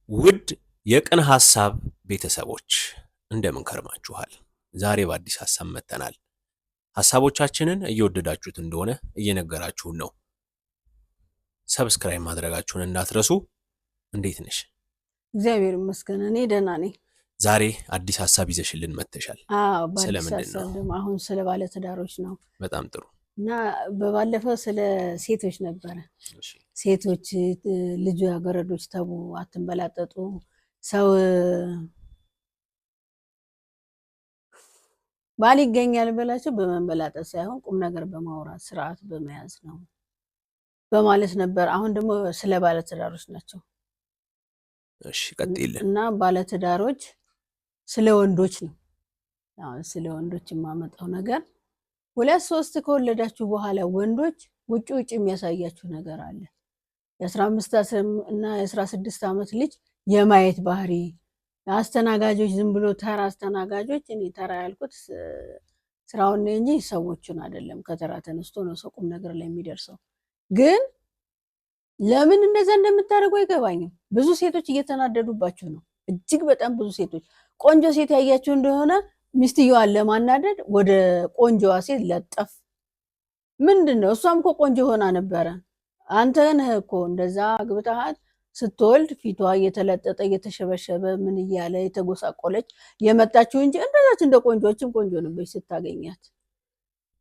ውድ የቅን ሐሳብ ቤተሰቦች እንደምን ከርማችኋል? ዛሬ በአዲስ ሐሳብ መጥተናል። ሐሳቦቻችንን እየወደዳችሁት እንደሆነ እየነገራችሁን ነው። Subscribe ማድረጋችሁን እንዳትረሱ። እንዴት ነሽ? እግዚአብሔር ይመስገን እኔ ደህና ነኝ። ዛሬ አዲስ ሐሳብ ይዘሽልን መጥተሻል። አዎ፣ በአዲስ ስለምንድን ሀሳብ ነው? ደግሞ አሁን ስለ ባለትዳሮች ነው በጣም ጥሩ። እና በባለፈው ስለ ሴቶች ነበረ። እሺ። ሴቶች ልጃገረዶች ተቡ፣ አትንበላጠጡ፣ ሰው ባል ይገኛል ብላችሁ በመንበላጠጥ ሳይሆን ቁም ነገር በማውራት ስርዓት በመያዝ ነው በማለት ነበር። አሁን ደግሞ ስለ ባለትዳሮች ናቸው። እሺ፣ ቀጥይልን። እና ባለትዳሮች ስለ ወንዶች ነው። አሁን ስለ ወንዶች የማመጣው ነገር 2 3 ከወለዳችሁ በኋላ ወንዶች ውጭ ውጭ የሚያሳያችሁ ነገር አለ። የ15 እና የ16 ዓመት ልጅ የማየት ባህሪ፣ አስተናጋጆች ዝም ብሎ ተራ አስተናጋጆች፣ እኔ ተራ ያልኩት ስራውን ነው እንጂ ሰዎቹን አይደለም። ከተራ ተነስቶ ነው ሰው ቁም ነገር ላይ የሚደርሰው። ግን ለምን እንደዛ እንደምታደርጉ አይገባኝም። ብዙ ሴቶች እየተናደዱባችሁ ነው። እጅግ በጣም ብዙ ሴቶች ቆንጆ ሴት ያያችሁ እንደሆነ ሚስትየዋን ለማናደድ ወደ ቆንጆዋ ሴት ለጠፍ። ምንድን ነው? እሷም እኮ ቆንጆ ሆና ነበረ። አንተ ነህ እኮ እንደዛ አግብተሃት ስትወልድ ፊቷ እየተለጠጠ እየተሸበሸበ ምን እያለ የተጎሳቆለች የመጣችው እንጂ እንደዛች እንደ ቆንጆችም ቆንጆ ነበረች ስታገኛት።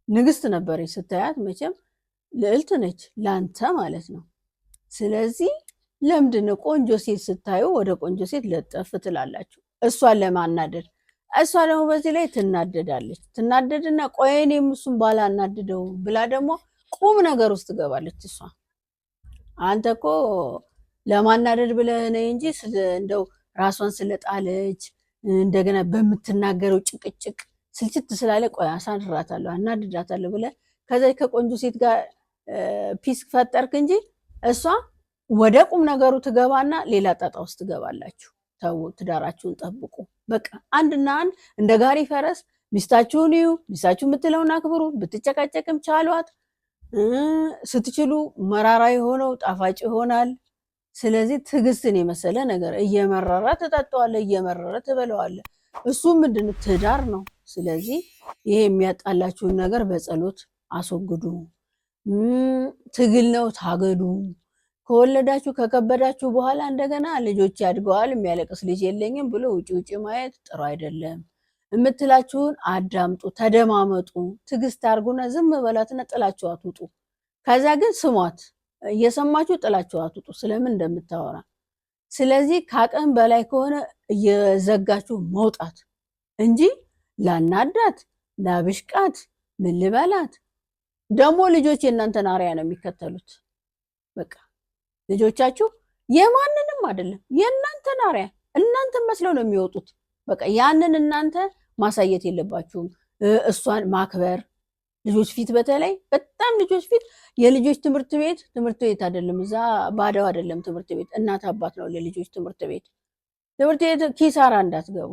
ንግስት ነበረች ስታያት፣ መቼም ልዕልት ነች ላንተ ማለት ነው። ስለዚህ ለምንድን ነው ቆንጆ ሴት ስታዩ ወደ ቆንጆ ሴት ለጠፍ ትላላችሁ? እሷን ለማናደድ። እሷ ደግሞ በዚህ ላይ ትናደዳለች። ትናደድና ቆይ እኔም እሱን ባላናድደው ብላ ደግሞ ቁም ነገር ውስጥ ትገባለች። እሷ አንተ እኮ ለማናደድ ብለህ ነው እንጂ እንደው ራሷን ስለጣለች እንደገና በምትናገረው ጭቅጭቅ ስልችት ስላለ ቆይ አሳድራታለሁ፣ አናድዳታለሁ ብለህ ከዛ ከቆንጆ ሴት ጋር peace ፈጠርክ እንጂ እሷ ወደ ቁም ነገሩ ትገባና ሌላ ጣጣ ውስጥ ትገባላችሁ። ተው፣ ትዳራችሁን ጠብቁ። በቃ አንድና አንድ እንደ ጋሪ ፈረስ ሚስታችሁን እዩ፣ ሚስታችሁ የምትለውን አክብሩ። ብትጨቃጨቅም ቻሏት። ስትችሉ መራራ የሆነው ጣፋጭ ይሆናል። ስለዚህ ትዕግስትን የመሰለ ነገር እየመረረ ትጠጣዋለህ፣ እየመረረ ትበለዋለህ። እሱ ምንድን ትዳር ነው። ስለዚህ ይሄ የሚያጣላችሁን ነገር በጸሎት አስወግዱ። ትግል ነው፣ ታገዱ። ከወለዳችሁ ከከበዳችሁ በኋላ እንደገና ልጆች ያድገዋል፣ የሚያለቅስ ልጅ የለኝም ብሎ ውጭ ውጭ ማየት ጥሩ አይደለም። የምትላችሁን አዳምጡ፣ ተደማመጡ፣ ትዕግስት አድርጉና ዝም በላትና ጥላችሁ አትውጡ። ከዛ ግን ስሟት፣ እየሰማችሁ ጥላችሁ አትውጡ ስለምን እንደምታወራ። ስለዚህ ከአቅም በላይ ከሆነ እየዘጋችሁ መውጣት እንጂ ላናዳት፣ ላብሽቃት፣ ምን ልበላት። ደግሞ ልጆች የእናንተን አርአያ ነው የሚከተሉት። በቃ ልጆቻችሁ የማንንም አይደለም የእናንተን አርአያ እናንተን መስለው ነው የሚወጡት። በቃ ያንን እናንተ ማሳየት የለባችሁም። እሷን ማክበር ልጆች ፊት፣ በተለይ በጣም ልጆች ፊት። የልጆች ትምህርት ቤት ትምህርት ቤት አይደለም፣ እዛ ባዳው አይደለም ትምህርት ቤት፣ እናት አባት ነው ለልጆች ትምህርት ቤት። ትምህርት ቤት ኪሳራ እንዳትገቡ።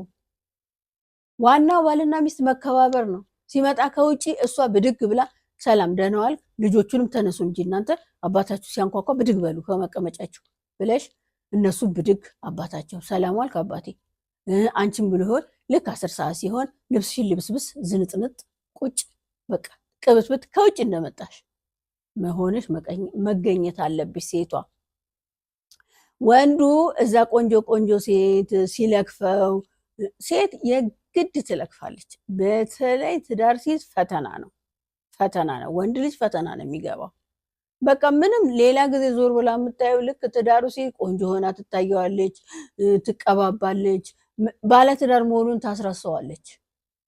ዋናው ባልና ሚስት መከባበር ነው። ሲመጣ ከውጪ እሷ ብድግ ብላ ሰላም ደህና ዋልክ፣ ልጆቹንም ተነሱ እንጂ እናንተ አባታችሁ ሲያንኳኳ ብድግ በሉ ከመቀመጫችሁ ብለሽ እነሱ ብድግ አባታቸው ሰላም ዋልክ አባቴ አንቺም ብሎ ይሆን ልክ 10 ሰዓት ሲሆን ልብስሽን ልብስብስ ዝንጥንጥ ቁጭ በቃ ቅብትብት ከውጭ እንደመጣሽ መሆንሽ መገኘት አለብሽ ሴቷ። ወንዱ እዛ ቆንጆ ቆንጆ ሴት ሲለክፈው ሴት የግድ ትለክፋለች። በተለይ ትዳር ሲይዝ ፈተና ነው፣ ፈተና ነው። ወንድ ልጅ ፈተና ነው የሚገባው። በቃ ምንም ሌላ ጊዜ ዞር ብላ የምታየው ልክ ትዳሩ ሲይዝ ቆንጆ ሆና ትታየዋለች፣ ትቀባባለች፣ ባለ ትዳር መሆኑን ታስረሳዋለች።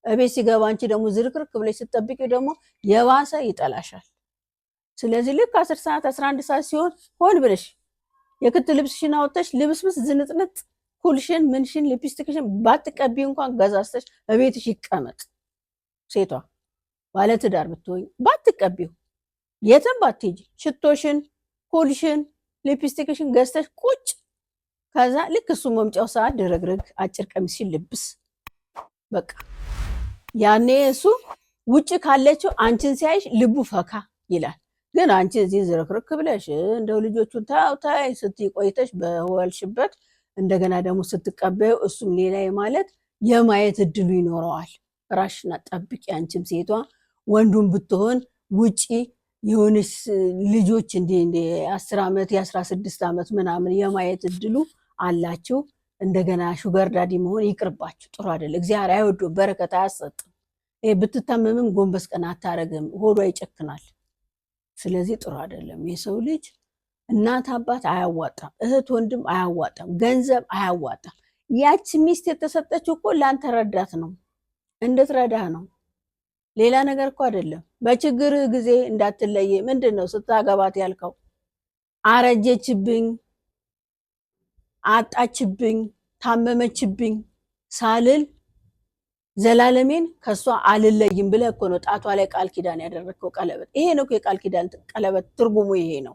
እቤት ሲገባ አንቺ ደግሞ ዝርክርክ ብለሽ ስትጠብቂው ደግሞ የባሰ ይጠላሻል። ስለዚህ ልክ 10 ሰዓት 11 ሰዓት ሲሆን ሆን ብለሽ የክት ልብስሽን አወጥተሽ ልብስብስ ዝንጥንጥ ኩልሽን ምንሽን ሊፕስቲክሽን ባትቀቢ እንኳን ገዛዝተሽ እቤትሽ ይቀመጥ። ሴቷ ባለትዳር ብትሆኝ ባትቀቢው የትም ባትሄጂ ሽቶሽን ኩልሽን ሊፕስቲክሽን ገዝተሽ ቁጭ። ከዛ ልክ እሱ መምጫው ሰዓት ድርግርግ አጭር ቀሚስሽን ልብስ። በቃ ያኔ እሱ ውጭ ካለችው አንቺን ሲያይሽ ልቡ ፈካ ይላል። ግን አንቺ እዚህ ዝርክርክ ብለሽ እንደው ልጆቹን ታው ታይ ስትይ ቆይተሽ በወልሽበት እንደገና ደግሞ ስትቀበዩ እሱም ሌላ ማለት የማየት እድሉ ይኖረዋል። ራሽና ጠብቂ። አንቺም ሴቷ ወንዱም ብትሆን ውጪ የሆነች ልጆች እንዲ 10 ዓመት የ16 ዓመት ምናምን የማየት እድሉ አላችሁ። እንደገና sugar daddy መሆን ይቅርባችሁ። ጥሩ አይደለም። እግዚአብሔር አይወደውም፣ በረከት አያሰጥም። ይሄ ብትታመምም ጎንበስ ቀና አታረግም፣ ሆዷ ይጨክናል። ስለዚህ ጥሩ አይደለም። የሰው ልጅ እናት አባት አያዋጣም፣ እህት ወንድም አያዋጣም፣ ገንዘብ አያዋጣም። ያቺ ሚስት የተሰጠችው እኮ ለአንተ ረዳት ነው፣ እንድትረዳህ ነው። ሌላ ነገር እኮ አይደለም። በችግርህ ጊዜ እንዳትለየ። ምንድን ነው ስታገባት ያልከው? አረጀችብኝ፣ አጣችብኝ፣ ታመመችብኝ ሳልል ዘላለሜን ከእሷ አልለይም ብለህ እኮ ነው ጣቷ ላይ ቃል ኪዳን ያደረግከው ቀለበት። ይሄ ነው እኮ የቃል ኪዳን ቀለበት ትርጉሙ ይሄ ነው።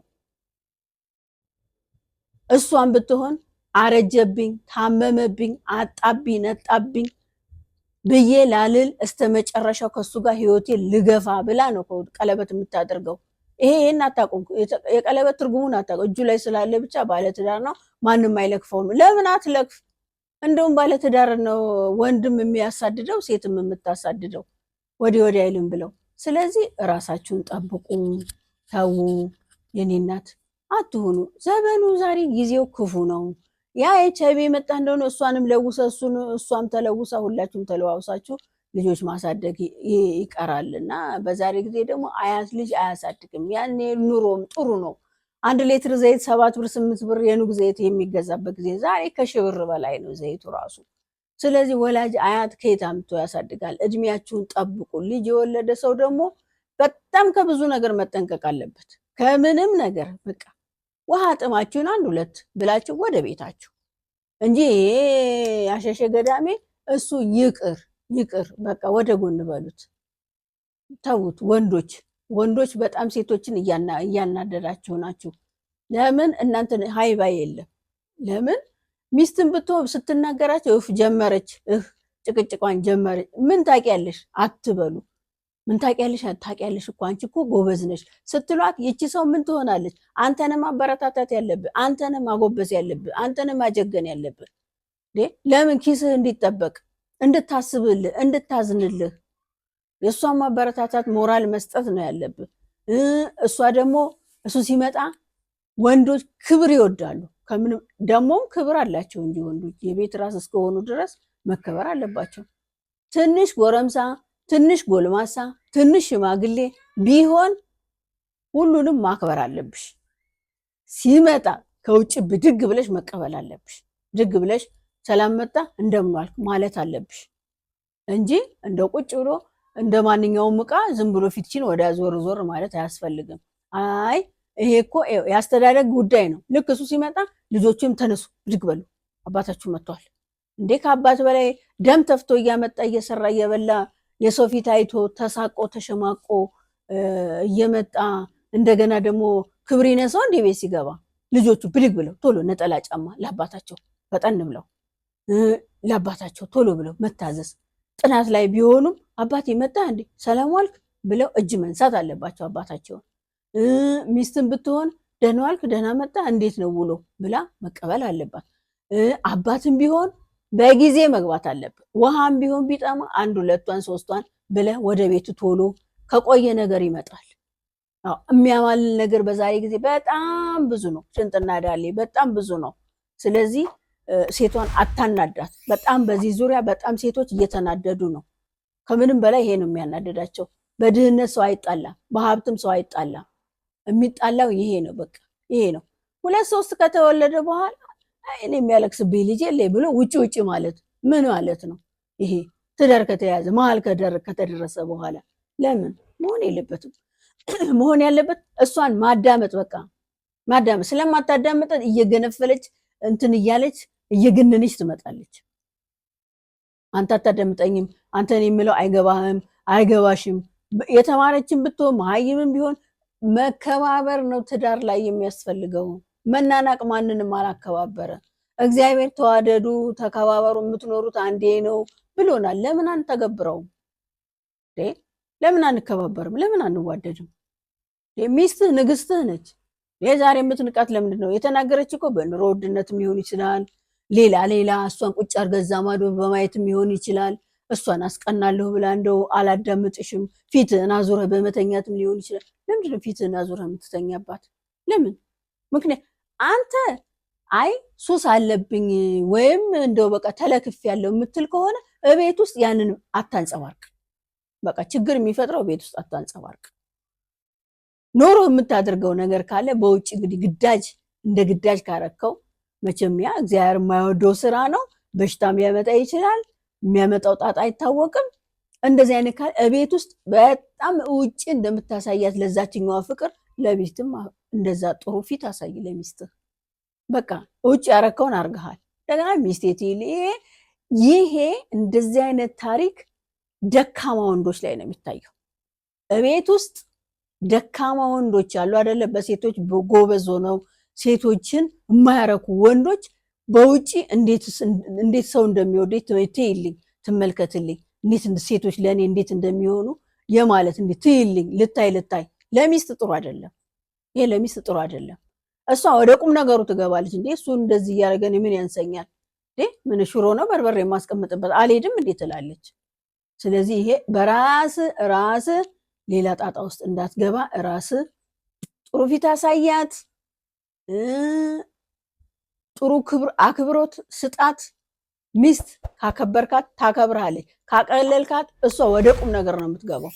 እሷን ብትሆን አረጀብኝ፣ ታመመብኝ፣ አጣብኝ፣ ነጣብኝ ብዬ ላልል እስተ መጨረሻው ከሱ ጋር ህይወቴ ልገፋ ብላ ነው ቀለበት የምታደርገው። ይሄን አታውቁም። የቀለበት ትርጉሙን አታውቁም። እጁ ላይ ስላለ ብቻ ባለትዳር ነው፣ ማንም አይለክፈውም። ለምን አትለክፍ? እንደውም ባለትዳር ነው ወንድም የሚያሳድደው ሴትም የምታሳድደው፣ ወዲህ ወዲህ አይልም ብለው። ስለዚህ እራሳችሁን ጠብቁ፣ ተዉ። የኔ እናት አትሁኑ። ዘመኑ ዛሬ ጊዜው ክፉ ነው። ያ HIV የመጣ እንደሆነ እሷንም ለውሰ እሷም ተለውሳ ሁላችሁም ተለዋውሳችሁ ልጆች ማሳደግ ይቀራል። እና በዛሬ ጊዜ ደግሞ አያት ልጅ አያሳድግም። ያኔ ኑሮም ጥሩ ነው። 1 ሌትር ዘይት 7 ብር 8 ብር የኑግ ዘይት የሚገዛበት ጊዜ ዛሬ ከ1000 ብር በላይ ነው ዘይቱ ራሱ። ስለዚህ ወላጅ አያት ከየት አምጥቶ ያሳድጋል? እድሜያችሁን ጠብቁ። ልጅ የወለደ ሰው ደግሞ በጣም ከብዙ ነገር መጠንቀቅ አለበት። ከምንም ነገር በቃ ውሃ ጥማችሁን አንድ ሁለት ብላችሁ ወደ ቤታችሁ እንጂ ይሄ አሸሸ ገዳሜ እሱ ይቅር ይቅር፣ በቃ ወደ ጎን በሉት፣ ተዉት። ወንዶች ወንዶች በጣም ሴቶችን እያናደዳችሁ ናችሁ። ለምን እናንተ ሀይ ባይ የለም። ለምን ሚስትን ብትሆን ስትናገራቸው እፍ ጀመረች፣ እህ ጭቅጭቋን ጀመረች፣ ምን ታውቂያለሽ አትበሉ። ምን ታውቂያለሽ ታውቂያለሽ እኮ አንቺ እኮ ጎበዝ ነሽ ስትሏት ይቺ ሰው ምን ትሆናለች? አንተንም ማበረታታት ያለብህ፣ አንተንም ማጎበዝ ያለብህ፣ አንተንም ማጀገን ያለብህ። ለምን ኪስህ እንዲጠበቅ እንድታስብልህ፣ እንድታዝንልህ የእሷን ማበረታታት ሞራል መስጠት ነው ያለብህ። እሷ ደግሞ እሱ ሲመጣ ወንዶች ክብር ይወዳሉ። ከምንም ደግሞም ክብር አላቸው እንጂ ወንዶች የቤት ራስ እስከሆኑ ድረስ መከበር አለባቸው። ትንሽ ጎረምሳ፣ ትንሽ ጎልማሳ፣ ትንሽ ሽማግሌ ቢሆን ሁሉንም ማክበር አለብሽ። ሲመጣ ከውጭ ብድግ ብለሽ መቀበል አለብሽ። ብድግ ብለሽ ሰላም መጣ እንደምን ዋልክ ማለት አለብሽ እንጂ እንደ ቁጭ ብሎ እንደ ማንኛውም ዕቃ ዝም ብሎ ፊትሽን ወደ ዞር ዞር ማለት አያስፈልግም። አይ ይሄ እኮ የአስተዳደግ ጉዳይ ነው። ልክ እሱ ሲመጣ ልጆቹም ተነሱ ብድግ በሉ አባታችሁ መጥቷል እንዴ! ከአባት በላይ ደም ተፍቶ እያመጣ እየሰራ እየበላ የሰው ፊት አይቶ ተሳቆ ተሸማቆ እየመጣ እንደገና ደግሞ ክብር ይነሳው እንዴ? ቤት ሲገባ ልጆቹ ብድግ ብለው ቶሎ ነጠላ ጫማ ለአባታቸው ፈጠን ብለው ለአባታቸው ቶሎ ብለው መታዘዝ፣ ጥናት ላይ ቢሆኑም አባቴ መጣ እንዴ ሰላም ዋልክ ብለው እጅ መንሳት አለባቸው አባታቸውን። ሚስትን ብትሆን ደህና ዋልክ ደህና መጣ እንዴት ነው ውሎ ብላ መቀበል አለባት። አባትም ቢሆን በጊዜ መግባት አለብን። ውሃም ቢሆን ቢጠማ አንድ ሁለቷን ሶስቷን ብለህ ወደ ቤቱ ቶሎ ከቆየ ነገር ይመጣል። አዎ የሚያማልል ነገር በዛሬ ጊዜ በጣም ብዙ ነው። ሽንጥና ዳሌ በጣም ብዙ ነው። ስለዚህ ሴቷን አታናዳት። በጣም በዚህ ዙሪያ በጣም ሴቶች እየተናደዱ ነው። ከምንም በላይ ይሄ ነው የሚያናደዳቸው። በድህነት ሰው አይጣላም፣ በሀብትም ሰው አይጣላም። የሚጣላው ይሄ ነው። በቃ ይሄ ነው። ሁለት ሶስት ከተወለደ በኋላ እኔ የሚያለቅስብኝ ልጅ የለኝ ብሎ ውጭ ውጭ ማለት ምን ማለት ነው? ይሄ ትዳር ከተያዘ መሀል ከተደረሰ በኋላ ለምን መሆን የለበትም። መሆን ያለበት እሷን ማዳመጥ፣ በቃ ማዳመጥ። ስለማታዳምጠት እየገነፈለች እንትን እያለች እየገነነች ትመጣለች። አንተ አታዳምጠኝም፣ አንተን የምለው አይገባህም፣ አይገባሽም። የተማረችን ብትሆን መሀይምም ቢሆን መከባበር ነው ትዳር ላይ የሚያስፈልገው። መናናቅ ማንንም አላከባበረ። እግዚአብሔር ተዋደዱ፣ ተከባበሩ፣ የምትኖሩት አንዴ ነው ብሎናል። ለምን አንተገብረውም? ለምን አንከባበርም? ለምን አንዋደድም? ሚስትህ ንግስትህ ነች። የዛሬ የምትንቃት ለምንድን ነው? የተናገረች እኮ በኑሮ ውድነትም ሊሆን ይችላል፣ ሌላ ሌላ እሷን ቁጭ አድርገህ እዛ ማዶ በማየትም ሊሆን ይችላል። እሷን አስቀናለሁ ብላ እንደው አላዳምጥሽም፣ ፊትህን አዙረህ በመተኛትም ሊሆን ይችላል። ለምንድን ነው ፊትህን አዙረህ የምትተኛባት? ለምን ምክንያት አንተ አይ ሱስ አለብኝ ወይም እንደው በቃ ተለክፍ ያለው የምትል ከሆነ እቤት ውስጥ ያንን አታንጸባርቅ። በቃ ችግር የሚፈጥረው ቤት ውስጥ አታንጸባርቅ። ኖሮ የምታደርገው ነገር ካለ በውጭ እንግዲህ ግዳጅ እንደ ግዳጅ ካረከው መቼም ያ እግዚአብሔር የማይወደው ስራ ነው። በሽታም ሊያመጣ ይችላል። የሚያመጣው ጣጣ አይታወቅም። እንደዚህ አይነት ካለ እቤት ውስጥ በጣም ውጭ እንደምታሳያት ለዛችኛዋ ፍቅር ለቤትም እንደዛ ጥሩ ፊት አሳይ ለሚስትህ። በቃ ውጭ ያረከውን አርገሃል። እንደገና ሚስቴ ትይል። ይሄ እንደዚህ አይነት ታሪክ ደካማ ወንዶች ላይ ነው የሚታየው። እቤት ውስጥ ደካማ ወንዶች አሉ አይደለ? በሴቶች ጎበዝ ሆነው ሴቶችን የማያረኩ ወንዶች በውጪ እንዴት ሰው እንደሚወደኝ ትይልኝ፣ ትመልከትልኝ፣ እንዴት ሴቶች ለእኔ እንዴት እንደሚሆኑ የማለት እንዴት ትይልኝ፣ ልታይ ልታይ። ለሚስት ጥሩ አይደለም። ይሄ ለሚስት ጥሩ አይደለም። እሷ ወደ ቁም ነገሩ ትገባለች። እንዴ እሱ እንደዚህ እያደረገን ምን ያንሰኛል? እንዴ ምን ሽሮ ነው በርበሬ የማስቀምጥበት አልሄድም እንዴ ትላለች። ስለዚህ ይሄ በራስ ራስ ሌላ ጣጣ ውስጥ እንዳትገባ ራስ ጥሩ ፊት አሳያት፣ ጥሩ ክብር አክብሮት ስጣት። ሚስት ካከበርካት ታከብርሃለች፣ ካቀለልካት እሷ ወደ ቁም ነገር ነው የምትገባው።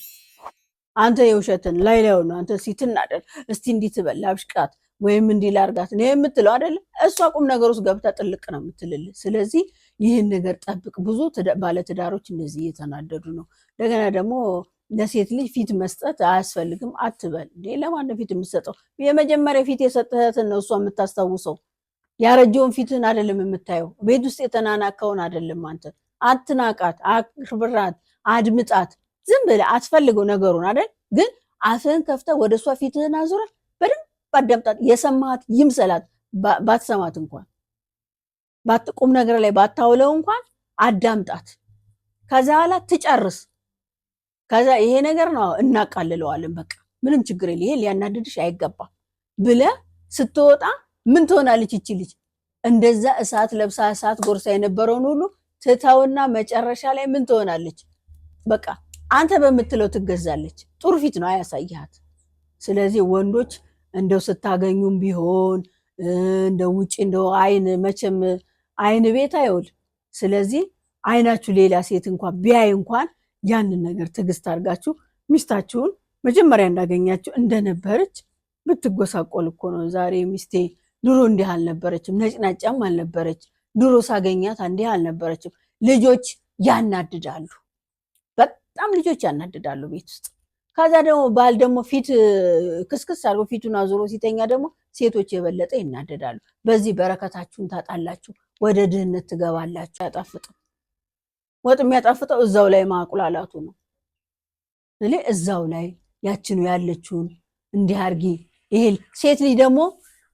አንተ የውሸትን ላይ ላይ ነው አንተ ሲትናደር እስቲ እንዲህ ትበል ላብሽቃት ወይም እንዲህ ላርጋት ነው የምትለው አይደለ? እሷ ቁም ነገር ውስጥ ገብታ ጥልቅ ነው የምትልልህ። ስለዚህ ይህን ነገር ጠብቅ። ብዙ ባለትዳሮች እንደዚህ እየተናደዱ ነው። እንደገና ደግሞ ለሴት ልጅ ፊት መስጠት አያስፈልግም አትበል። እንዴ ለማን ነው ፊት የምትሰጠው? የመጀመሪያ ፊት የሰጠህትን ነው እሷ የምታስታውሰው። ያረጀውን ፊትህን አይደለም የምታየው። ቤት ውስጥ የተናናከውን አይደለም። አንተ አትናቃት፣ አክብራት፣ አድምጣት። ዝም ብለህ አትፈልገው ነገሩን አይደል? ግን አፍህን ከፍተህ ወደ እሷ ፊትህን አዙረህ በደንብ አዳምጣት። የሰማሃት ይምሰላት፣ ባትሰማት እንኳን ቁም ነገር ላይ ባታውለው እንኳን አዳምጣት። ከዛ በኋላ ትጨርስ። ከዛ ይሄ ነገር ነው እናቃልለዋለን፣ በቃ ምንም ችግር የለ፣ ይሄ ሊያናድድሽ አይገባም ብለህ ስትወጣ ምን ትሆናለች ይቺ ልጅ? እንደዛ እሳት ለብሳ እሳት ጎርሳ የነበረውን ሁሉ ትተውና መጨረሻ ላይ ምን ትሆናለች? በቃ አንተ በምትለው ትገዛለች። ጥሩ ፊት ነው አያሳይሃት። ስለዚህ ወንዶች እንደው ስታገኙም ቢሆን እንደው ውጭ እንደው አይን መቼም አይን ቤት አይውል። ስለዚህ አይናችሁ ሌላ ሴት እንኳን ቢያይ እንኳን ያንን ነገር ትዕግስት አድርጋችሁ ሚስታችሁን መጀመሪያ እንዳገኛችሁ እንደነበረች ብትጎሳቆል እኮ ነው ዛሬ ሚስቴ ድሮ እንዲህ አልነበረችም፣ ነጭናጫም አልነበረች፣ ድሮ ሳገኛት እንዲህ አልነበረችም። ልጆች ያናድዳሉ፣ በጣም ልጆች ያናድዳሉ ቤት ውስጥ። ከዛ ደግሞ ባል ደግሞ ፊት ክስክስ አድርጎ ፊቱን አዙሮ ሲተኛ ደግሞ ሴቶች የበለጠ ይናደዳሉ። በዚህ በረከታችሁን ታጣላችሁ፣ ወደ ድህነት ትገባላችሁ። አያጣፍጥም። ወጥ የሚያጣፍጠው እዛው ላይ ማቁላላቱ ነው። እኔ እዛው ላይ ያችኑ ያለችውን እንዲህ አድርጊ። ይሄ ሴት ልጅ ደግሞ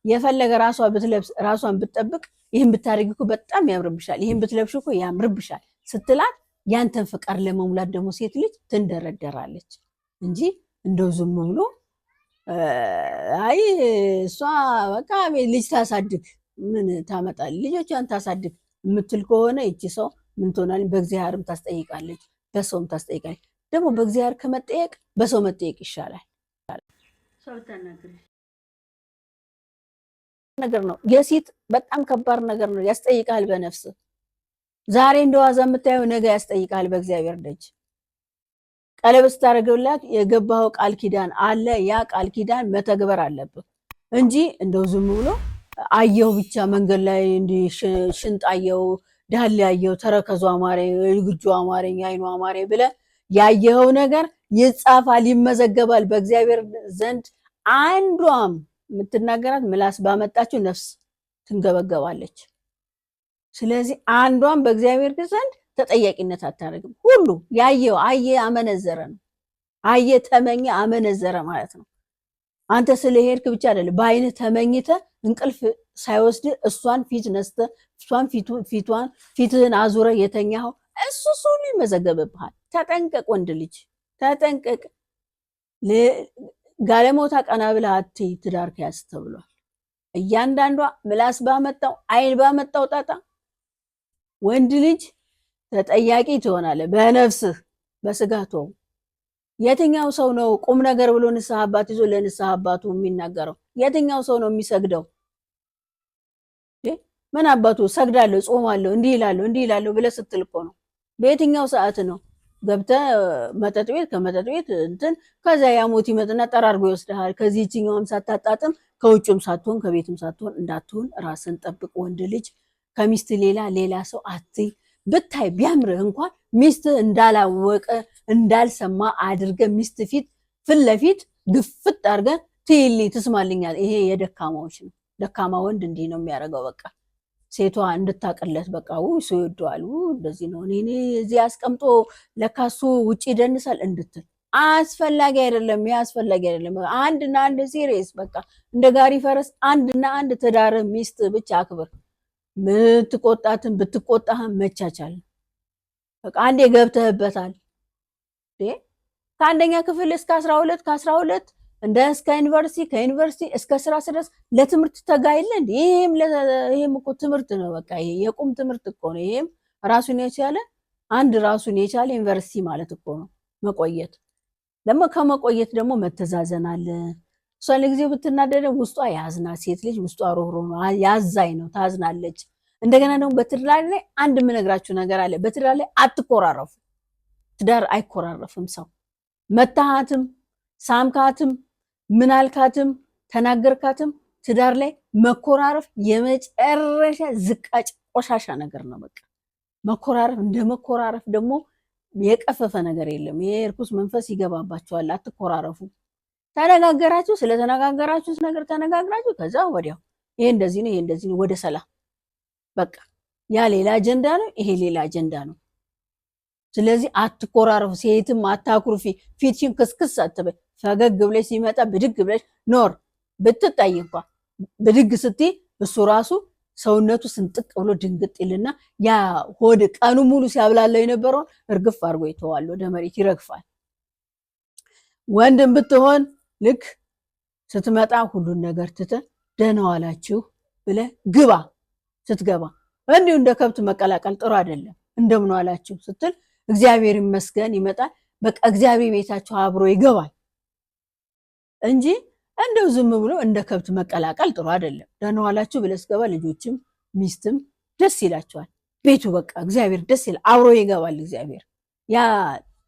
የፈለገ ራሷ ብትለብስ ራሷን ብትጠብቅ፣ ይህን ብታደርጊ እኮ በጣም ያምርብሻል፣ ይህን ብትለብሽ እኮ ያምርብሻል ስትላት ያንተን ፍቃድ ለመሙላት ደግሞ ሴት ልጅ ትንደረደራለች እንጂ እንደው ዝም ብሎ አይ እሷ በቃ ልጅ ታሳድግ ምን ታመጣል ልጆቿን ታሳድግ የምትል ከሆነ ይቺ ሰው ምን ትሆናለች? በእግዚአብሔርም ታስጠይቃለች፣ በሰውም ታስጠይቃለች። ደግሞ በእግዚአብሔር ከመጠየቅ በሰው መጠየቅ ይሻላል ነገር ነው። የሴት በጣም ከባድ ነገር ነው። ያስጠይቃል በነፍስ ዛሬ እንደዋዛ የምታየው ነገ ያስጠይቃል በእግዚአብሔር ደጅ። ቀለበት ስታደርግላት የገባኸው ቃል ኪዳን አለ። ያ ቃል ኪዳን መተግበር አለብህ እንጂ እንደው ዝም ብሎ አየሁ ብቻ መንገድ ላይ እንዲህ ሽንጥ አየሁ፣ ዳሌ አየሁ፣ ተረከዙ አማረኝ፣ እግጁ አማረኝ፣ አይኑ አማረኝ ብለህ ያየኸው ነገር ይጻፋል፣ ይመዘገባል በእግዚአብሔር ዘንድ። አንዷም የምትናገራት ምላስ ባመጣችው ነፍስ ትንገበገባለች። ስለዚህ አንዷም በእግዚአብሔር ዘንድ ተጠያቂነት አታደርግም። ሁሉ ያየው አየ አመነዘረ ነው። አየ ተመኘ አመነዘረ ማለት ነው። አንተ ስለሄድክ ብቻ አይደለም፣ በአይንህ ተመኝተ እንቅልፍ ሳይወስድ እሷን ፊት ነስተ እሷን ፊቷን ፊትህን አዙረ የተኛኸው እሱ እሱ ሁሉ ይመዘገብብሃል። ተጠንቀቅ ወንድ ልጅ ተጠንቀቅ። ጋለሞታ ቀና ብለህ አትይ፣ ትዳር ከያዝ ተብሏል። እያንዳንዷ ምላስ ባመጣው አይን ባመጣው ጣጣ ወንድ ልጅ ተጠያቂ ትሆናለህ በነፍስህ በስጋ ተወው። የትኛው ሰው ነው ቁም ነገር ብሎ ንስሐ አባት ይዞ ለንስሐ አባቱ የሚናገረው? የትኛው ሰው ነው የሚሰግደው? ምን አባቱ ሰግዳለሁ፣ ጾማለሁ፣ እንዲህ ይላለሁ፣ እንዲህ ይላለሁ ብለህ ስትል እኮ ነው። በየትኛው ሰዓት ነው ገብተህ መጠጥ ቤት ከመጠጥ ቤት እንትን ከዛ ያሞት ይመጥና ጠራርጎ ይወስድሃል። ከዚህ ይችኛውም ሳታጣጥም ከውጭም ሳትሆን ከቤትም ሳትሆን እንዳትሆን ራስን ጠብቅ። ወንድ ልጅ ከሚስት ሌላ ሌላ ሰው አትይ። ብታይ ቢያምርህ እንኳን ሚስት እንዳላወቀ እንዳልሰማ አድርገ ሚስት ፊት ፊት ለፊት ግፍጥ አድርገ ትይልኝ ትስማልኛል። ይሄ የደካማዎች ነው። ደካማ ወንድ እንዲህ ነው የሚያደርገው። በቃ ሴቷ እንድታቅለት በቃ እሱ ይወደዋል፣ እንደዚህ ነው፣ እኔ እዚህ አስቀምጦ ለካሱ ውጭ ይደንሳል እንድትል አስፈላጊ አይደለም። ይሄ አስፈላጊ አይደለም። አንድና አንድ serious በቃ እንደ ጋሪ ፈረስ አንድና አንድ ትዳር ሚስት ብቻ አክብር። ምትቆጣትን ብትቆጣህም መቻቻል በቃ አንዴ ገብተህበታል። ከአንደኛ ክፍል እስከ 12 ከ12 እንደ እስከ ዩኒቨርሲቲ ከዩኒቨርሲቲ እስከ ስራ ስደርስ ለትምህርት ተጋ የለ እንዴ? ይሄም እኮ ትምህርት ነው። በቃ ይሄ የቁም ትምህርት እኮ ነው። ይሄም ራሱን የቻለ አንድ ራሱን የቻለ ዩኒቨርሲቲ ማለት እኮ ነው። መቆየት ደግሞ ከመቆየት ደግሞ መተዛዘን አለ። እሷ ለጊዜው ብትናደደ ውስጧ ያዝና፣ ሴት ልጅ ውስጧ ሮህሩህ ነው፣ ያዛኝ ነው፣ ታዝናለች። እንደገና ደግሞ በትዳር ላይ አንድ የምነግራችሁ ነገር አለ። በትዳር ላይ አትኮራረፉ። ትዳር አይኮራረፍም። ሰው መታሃትም ሳምካትም ምናልካትም ተናገርካትም ትዳር ላይ መኮራረፍ የመጨረሻ ዝቃጭ ቆሻሻ ነገር ነው። በቃ መኮራረፍ እንደ መኮራረፍ ደግሞ የቀፈፈ ነገር የለም። ይሄ እርኩስ መንፈስ ይገባባቸዋል። አትኮራረፉ። ተነጋገራችሁ፣ ስለተነጋገራችሁት ነገር ተነጋግራችሁ ከዛ ወዲያው ይሄ እንደዚህ ነው፣ ይሄ እንደዚህ ነው፣ ወደ ሰላም በቃ ያ ሌላ አጀንዳ ነው፣ ይሄ ሌላ አጀንዳ ነው። ስለዚህ አትኮራረፉ። ሴትም አታኩርፊ። ፊትሽን ክስክስ አትበይ። ፈገግ ብለሽ ሲመጣ ብድግ ብለሽ ኖር ብትጣይ እንኳ ብድግ ስትይ እሱ ራሱ ሰውነቱ ስንጥቅ ብሎ ድንግጥ ይልና ያ ሆድ ቀኑ ሙሉ ሲያብላለው የነበረውን እርግፍ አድርጎ ይተዋል፣ ወደ መሬት ይረግፋል። ወንድም ብትሆን ልክ ስትመጣ ሁሉን ነገር ትተህ ደህና ዋላችሁ ብለህ ግባ። ስትገባ እንዲሁ እንደ ከብት መቀላቀል ጥሩ አይደለም። እንደምን ዋላችሁ ስትል እግዚአብሔር ይመስገን ይመጣል። በቃ እግዚአብሔር ቤታችሁ አብሮ ይገባል እንጂ እንደው ዝም ብሎ እንደ ከብት መቀላቀል ጥሩ አይደለም። ደህና ዋላችሁ ብለህ ስትገባ ልጆችም ሚስትም ደስ ይላቸዋል። ቤቱ በቃ እግዚአብሔር ደስ ይላል፣ አብሮ ይገባል እግዚአብሔር። ያ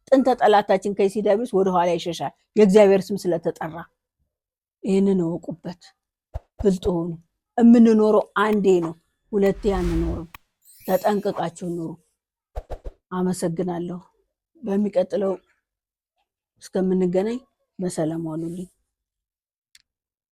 ጥንተ ጠላታችን ከይሲ ዲያብሎስ ወደኋላ ይሸሻል የእግዚአብሔር ስም ስለተጠራ። ይህንን እወቁበት፣ ብልጥ ሁኑ። የምንኖረው አንዴ ነው፣ ሁለቴ አንኖርም። ተጠንቅቃችሁ ኑሩ። አመሰግናለሁ። በሚቀጥለው እስከምንገናኝ በሰላም ዋሉልኝ።